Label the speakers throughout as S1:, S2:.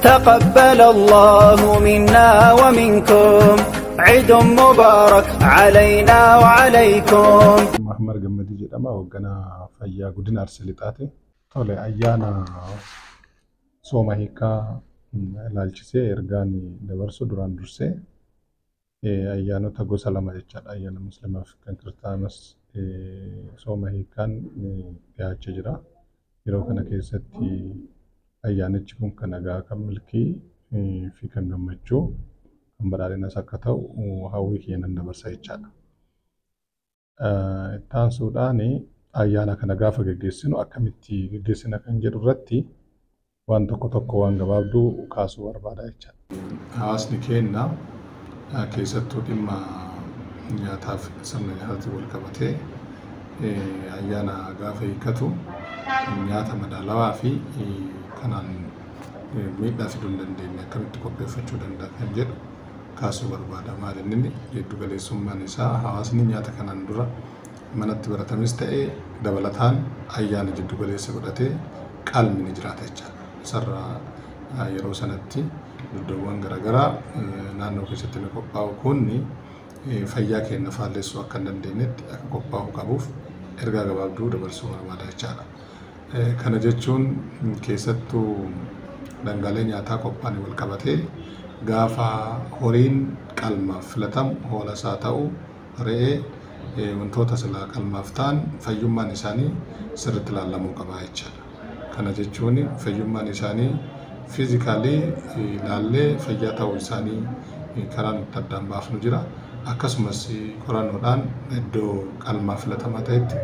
S1: تقبل الله منا ومنكم عيد مبارك علينا وعليكم.
S2: Mahammad Gammadii jedhama. Hoogganaa fayyaa godina Arsii Lixaati. Tole, ayyaana sooma hiikaa ilaalchisee ergaan dabarsu duraan dursee ayyaanota gosa lama jechaadha. Ayyaana Musliimaa fi kan Kiristaanas sooma hiikaan dhiyaachaa jira. Yeroo kana keessatti ayyaanichi kun kan nagaa, kan milkii fi kan gammachuu, kan badhaadhinas akka ta'u hawwii kiyya nan dabarsa jechaadha. Itti aansuudhaan ayyaana kana gaafa geggeessinu akkamitti geggeessina kan jedhu irratti waan tokko tokko waan gabaabduu kaasuu barbaada jechaadha. Hawaasni keenya keessattuu dhimma nyaataaf sirna nyaataatiin wal qabatee ayyaana gaafa hiikkatu nyaata madaalawaa fi kanaan miidhaa fiduu hin dandeenye akkamitti qopheeffachuu danda'a kan jedhu kaasuu barbaada. Maal inni giddu galeessummaan isaa hawaasni nyaata kanaan dura manatti baratames ta'ee dabalataan ayyaana jiddu galeessa godhatee qalmi ni jiraata jechaadha. Isarraa yeroo sanatti iddoowwan garaagaraa naannoo keessatti ni qophaa'u kunni fayyaa keenya faallessuu akka hin dandeenyetti akka qophaa'u qabuuf ergaa gabaabduu dabarsuu barbaada jechaadha. Kana jechuun keessattuu dhangaalee nyaataa qophaa'an wal qabatee gaafa horiin qalmaaf filatamu hoolas haa ta'u re'ee, wantoota silaa qalmaaf ta'an fayyummaan isaanii sirriitti ilaalamuu qaba jechaadha. Kana jechuun fayyummaan isaanii physically ilaallee fayyaa ta'uu isaanii karaan itti addaan baafnu jira. Akkasumas qorannoodhaan iddoo qalmaaf filatamaa ta'etti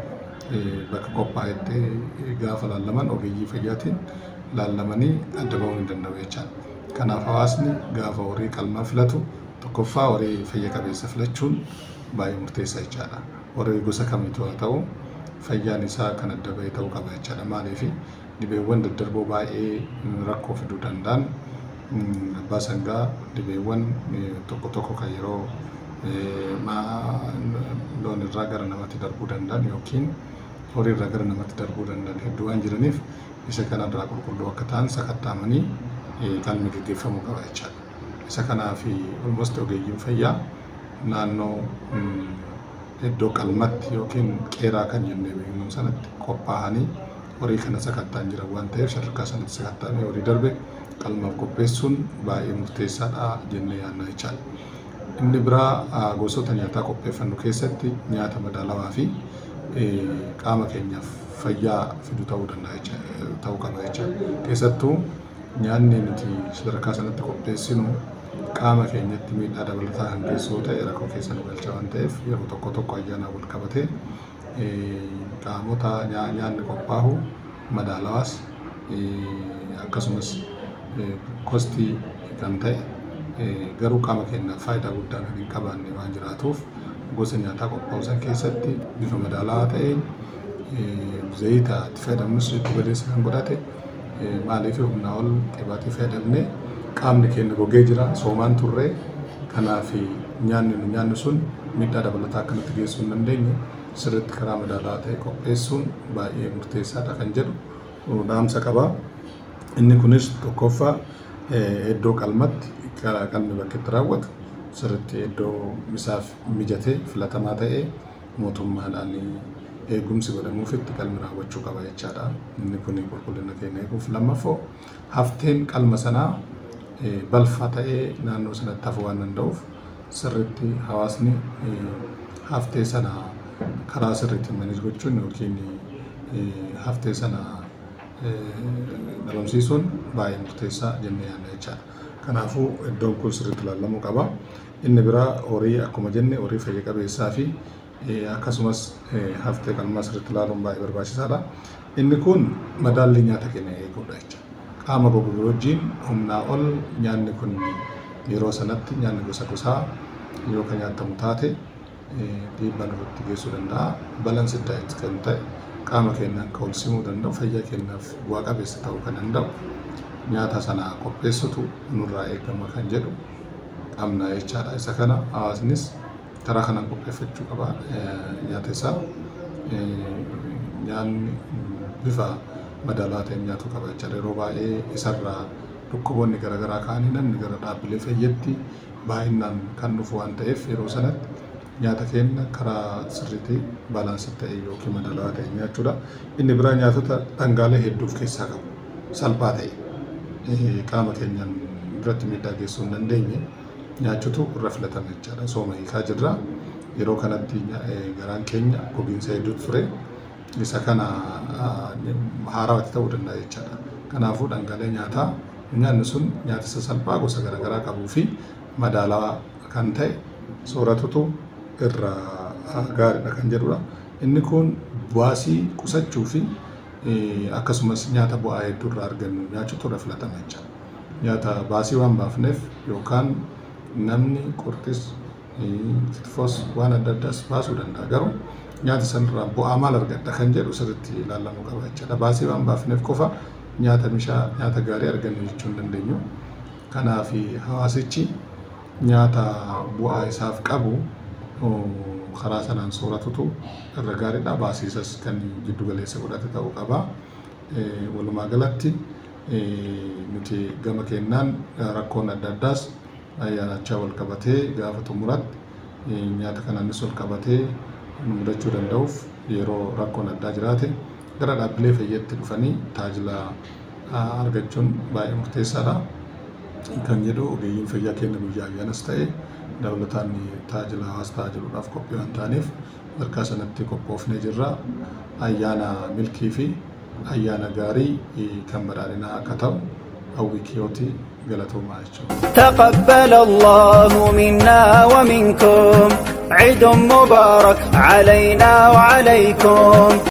S2: bakka qophaa'etti gaafa laallaman ogeeyyii fayyaatiin laallamanii adda bahuu ni danda'u jechaadha. Kanaaf hawaasni gaafa horii qalmaa filatu tokkoffaa horii fayya qabeessa filachuun baay'ee murteessaa jechaadha. Horii gosa kamiitu haa ta'u fayyaan isaa kan adda bahee ta'uu qaba jechaadha. Maaliif dhibeewwan daddarboo baay'ee rakkoo fiduu danda'an abbaa sangaa dhibeewwan tokko tokko kan yeroo loon irraa gara namatti darbuu danda'an yookiin horii irraa gara namatti darbuu danda'an hedduu waan jiraniif isa kanarraa qulqulluu akka ta'an sakatta'amanii qalmi gaggeeffamuu qaba jechaadha. Isa kanaaf almost ogeeyyiin fayyaa naannoo iddoo qalmatti yookiin qeeraa kan jennee beeknu sanatti qophaa'anii horii kana sakatta'an jiran waan ta'eef sadarkaa sanatti sakatta'anii horii darbe qalmaaf qopheessuun baay'ee murteessaadha jennee yaadna jechaadha. Inni biraa gosoota nyaataa qopheeffannu keessatti nyaata madaalawaa fi qaama keenyaaf fayyaa fidu ta'uu danda'a ta'uu qaba jechaadha. Keessattuu nyaanni nuti sadarkaa sanatti qopheessinu qaama keenyatti miidhaa dabalataa kan geessu yoo ta'e rakkoo keessa nu galcha waan ta'eef yeroo tokko tokko ayyaanaan wal qabatee qaamota nyaanni qophaa'u madaalawaas akkasumas costly kan ta'e garuu qaama keenyaaf faayidaa guddaa kan hin qabaanne waan jiraatuuf gosa nyaataa qophaa'u san keessatti bifa madaalawaa ta'een zayita itti fayyadamnus giddu galeessa kan godhate, maaliif humnaa ol qibaatii fayyadamne qaamni keenya gogee jira, soomaan turre, kanaaf nyaanni nu nyaannu sun miidhaa dabalataa akka nutti geessuu hin dandeenye sirriitti karaa madaalawaa ta'e qopheessuun baay'ee murteessaadha kan jedhu dhaamsa qaba. Inni kunis tokkoffaa iddoo qalmatti qalmi bakka itti raawwatu sirriitti iddoo isaaf mijatee filatamaa ta'ee mootummaadhaan eegumsi godhamuufitti qalmi raawwachuu qaba jechaadha. Inni kun qulqullina keenya eeguuf. Lammaffoo hafteen qalma sanaa balfa ta'ee naannoo sanatti hafuu waan danda'uuf sirriitti hawaasni haftee sana karaa sirriitti manage gochuun yookiin haftee sana dhabamsiisuun baay'ee murteessaa jennee yaadna jechaadha. Kanaafuu iddoon kun sirriitti ilaalamuu qaba. Inni biraa horii akkuma jenne horii fayya qabeessaa fi akkasumas haftee qalmaa sirriitti ilaaluun baay'ee barbaachisaadha. Inni kun madaallii nyaata keenya eeguudha jechuudha. Qaama gogu wajjin humnaa ol nyaanni kun yeroo sanatti nyaanni gosa gosaa yoo kan nyaatamu taate dhiibbaa nurratti geessuu danda'a. Balanced diet kan ta'e qaama keenyaan kan wal simuu danda'u, fayyaa keenyaaf bu'aa qabeessa ta'uu kan danda'u nyaata sana qopheessutu nurraa eegama kan jedhu qabna jechaadha. Isa kana hawaasnis karaa kanaan qopheeffachuu qaba nyaata isaa. Nyaanni bifa madaalawaa ta'een nyaatuu qaba jechaadha. Yeroo baay'ee isarraa Dhukkuboonni garaagaraa ka'anii namni gara dhaabbilee fayyaatti baay'inaan kan dhufu waan ta'eef, yeroo sanatti nyaata keenya karaa sirriitti balance ta'e yookiin madaalawaa ta'e nyaachuudha. Inni biraa nyaatota dhangaalee hedduu of keessaa qabu, salphaa ta'e, qaama keenyaan irratti miidhaa geessuu hin dandeenye nyaachuutu irra filatama jechaadha. Sooma hiikaa jirra. Yeroo kanatti garaan keenya gogiinsa hedduutu ture. Isa kana haarawatti ta'uu danda'a jechaadha. Kanaafuu dhangaalee nyaataa nyaanni sun nyaata sasalphaa gosa garaagaraa qabuu fi madaalawaa kan ta'e sooratutu irra gaariidha kan jedhudha. Inni kun baasii qusachuu fi akkasumas nyaata bu'aa hedduu irraa argannu nyaachuutu irra filatama jechaadha. Nyaata baasii waan baafneef yookaan namni qurxis, kitfoos, waan adda addaas baasuu danda'a, garuu nyaata sanarraa bu'aa maal argadha kan jedhu sirriitti ilaalamuu qaba jechaadha. Baasii waan baafneef qofa nyaata mishaa, nyaata gaarii argannu jechuu hin dandeenyu. Kanaaf hawaasichi nyaata bu'aa isaaf qabu karaa sanaan sooratutu irra gaariidha. Baasii isas kan giddu galeessa godhate ta'uu qaba. Walumaa galatti nuti gama kennaan rakkoon adda addaas ayyaanachaa wal qabatee gaafa xumuratti nyaata kanaanis wal qabatee nu mudachuu danda'uuf, yeroo rakkoon addaa jiraate gara dhaabbilee fayyaatti dhufanii tajaajila argachuun baay'ee murteessaadha. Kan jedhu ogeeyyiin fayyaa keenya guyyaa ayyaanas ta'e dabalataan tajaajila hawaasa tajaajiluudhaaf qophii waan ta'aniif sadarkaa sanatti qophoofnee jirra. Ayyaana milkii fi ayyaana gaarii kan badhaadhinaa akka ta'u hawwii kiyyooti, galatoomaa jechuudha.
S1: تقبل الله منا ومنكم، عيد مبارك علينا وعليكم.